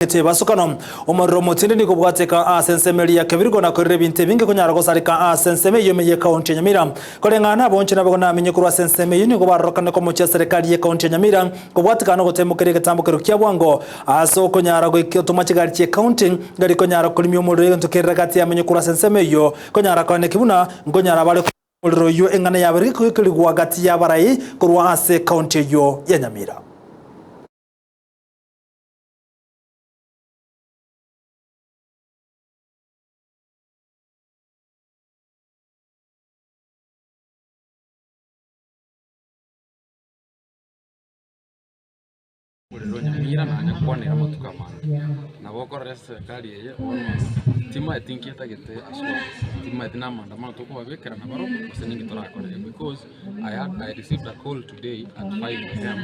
Tebasukano, omorero omotindi nigo obwateka ase ensemo eria ya Kebirigo na korera ebinto ebinge konyara gosareka ase ensemo eyio ime y'ekaunti ya Nyamira. Koreng'ana nabonche naboigo namenye korwa ase ensemo eyio nigo barorokane komochia serikali y'ekaunti ya Nyamira kobwatekana nogotemokeria egetambo keria kia bwango ase okonyara goetoma chigari chi'ekaunti gari konyara korimia omorero egento kerire gati yamenye korwa ase ensemo eyio konyara koeneki buna nkonyara bare omorero oyio eng'ana yabo rigoikerigwa gati y'abarai korwa ase ekaunti eyio ya Nyamira. Omorero o Nyamira nanye kwanera amatuko amange. Nabo okorora eserekari eye bono timaeti nki etagete aswa, timaeti na amaandamano tokobabekera nabarobwo gose ninki torakore because I had I received a call today at 5 am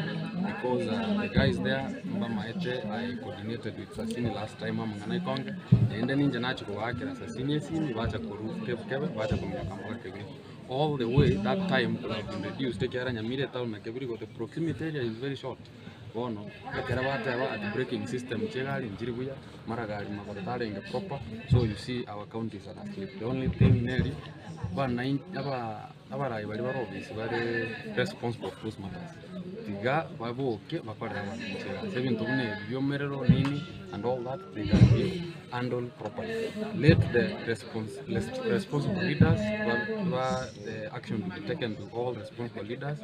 because the guys there mbamaete I coordinated with Sasini last time amang'ana ikonge naende ninche nachia kobaakera Sasini esimi bacha korwa Kebkebe bacha kominyoka mpaka Kebirigo. All the way that time could have been reduced ekiagera Nyamira etown na Kebirigo the proximity area is very short. Bono ekero bateba ati braking system chia egari nchiri buya, mara gari magoro tarenge proper, so you see our county is asleep. The only thing neri abanainchi aba abarai baria bare ofisi bare responsible of those matters, tiga baboke bakorere abananchi egasi. Ebinto buna ebi bia omerero nini and all that they can be handled properly. Let the responsible leaders ba the action to be taken to all responsible leaders.